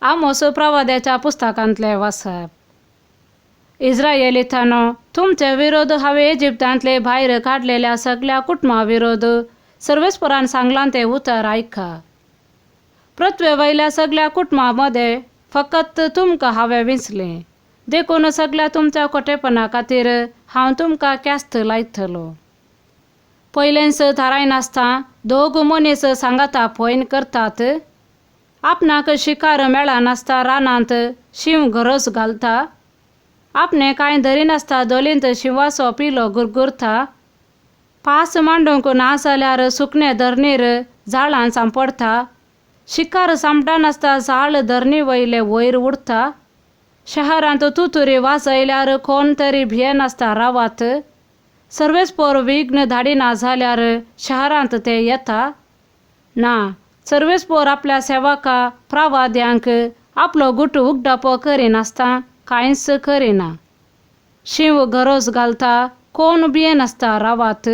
आमोस प्रवाद्याच्या पुस्तकांतलें वाचप. इस्रायेलितांनो, तुमचे विरोध हांवें इजिप्तांतले भायर काडलेल्या सगल्या कुटुंबा विरोध सर्वेस्परान सांगलां तें उतर आयका. पृथ्वे वयल्या सगल्या कुटुंबा मदें फकत तुमकां हांवें विंचलें, देखून सगल्या तुमच्या खोटेपणा खातीर हांव तुमकां ख्यास्त लायतलो. पयलेंच थारायनासतना दोग मनीस सांगाता पयन करतात. आपणाक शिकार मेळनासतना रानांत शींव गरज घालता. आपणें कांय धरिनासतना धोलींत शिंवाचो पिलो गुरगुरता. पास मांडूंक ना जाल्यार सुकणें धरणीर जाळान सांपडटा. शिकार सांपडनासतना जाळ धरणी वयले वयर उडटा. शहरांत तुतुरी वाजयल्यार कोण तरी भियेनासतना रावात. सर्वेस्पोर विघ्न धाडिना जाल्यार शहरांत ते येता ना. सर्वेस्पोर आपल्या सेवका प्रवाद्यांक आपलो गुट उगडापो करिनासतना कांयच करिना. शींव गरज घालता, कोण भियेनासतना रावात.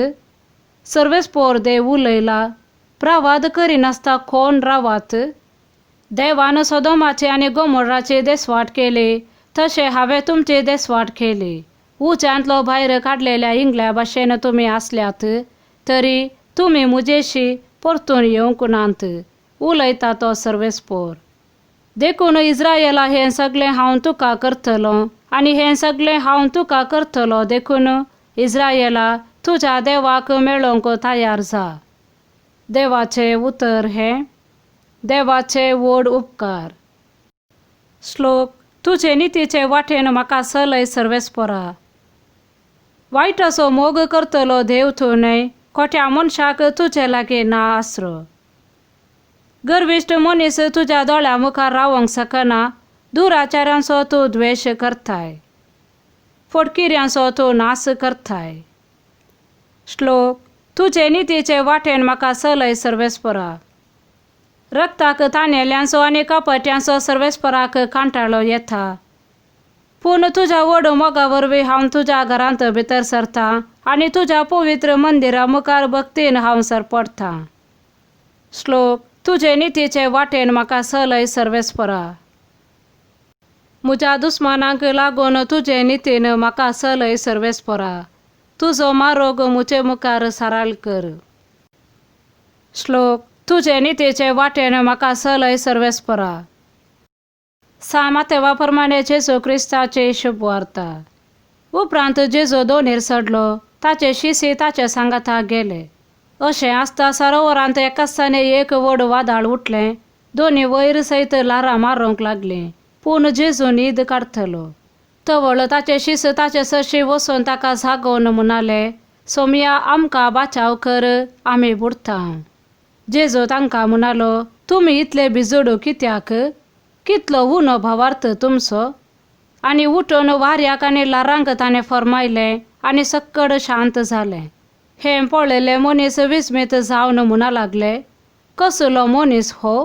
सर्वेस्पोर देव उलयला, प्रवाद करिनासतना कोण रावात. देवान सोदोमाची आनी गोमोराची देसवाट केली तशें हांवें तुमची देसवाट केली. उज्यांतलो भायर काडलेल्या इंगल्या भाशेन तुमी आसल्यात तरी तुमी म्हजेशी परतून येवंक नात, उलयता तो सर्वेस्पोर. देखून इस्रायला, हें सगलें हांव तुका करतलो आनी हें सगलें हांव तुका करतलो. देखून इस्रायला, तुज्या देवाक मेळोवंक तयार जा. देवाचें उतर हें. देवाचे व्हड उपकार. श्लोक. तुजे नितीचे वाटेन म्हाका चलय सर्वेस्पोरा. वायटाचो मोग करतलो देव तूं न्हय, खोट्या मनशाक तुजे लागीं ना आसरो. गर्विश्ट मनीस तुज्या दोळ्या मुखार रावंक शकना. दुराचारांचो तूं द्वेश करताय, फटकिऱ्यांचो तूं नाश करताय. श्लोक. तुजे नितीचे वाटेन म्हाका चलय सर्वेस्पोरा. रक्ताक तानेल्यांचो आनी कपट्यांचो सर्वेस्पराक कांटाळो येता. पूण तुज्या व्हड मोगा वरवीं हांव तुज्या घरांत भितर सरतां आनी तुज्या पवित्र मंदिरा मुखार भक्तीन हांव सरपडटां. श्लोक. तुजे नितीचे वाटेन म्हाका चलय सर्वेस्परा. म्हज्या दुस्मानांक लागून तुजे नितीन म्हाका चलय सर्वेस्परा. तुजो मारोग म्हजे मुखार सराळ कर. श्लोक. तुजे नितीचे वाटेन म्हाका चलय सर्वेस्परा. सा मातेवा प्रमाणे जेजू क्रिस्ताची शुभवार्ता. उपरांत जेजू दोनीर चडलो, ताचे शिसी ताचे सांगाता गेले. अशें आसता सरोवरांत एकाच एक व्हड वादळ उठलें. दोनी वयर सयत ल्हारां मारूंक लागलीं, पूण जेजू न्हीद काडटलो. तवळ ताचे शिस ताचे सरशी वचून ताका जागोवन म्हणाले, सोमया, आमकां बाचाव कर, आमी बुडटा. जेजू तांकां म्हणालो, तुमी इतले भिजोडू कित्याक? कितलो उणो भावार्थ तुमचो. आनी उठून वाऱ्याक आनी ल्हारांक ताणें फर्मायलें आनी सक्कड शांत जालें. हें पळयलें मनीस विस्मीत जावन म्हणा लागले, कसलो मनीस हो,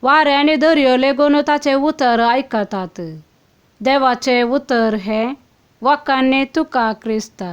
वारें आनी दर्यो लेगून ताचें उतर आयकतात. देवाचें उतर हें. वाकांनी तुका क्रिस्ता.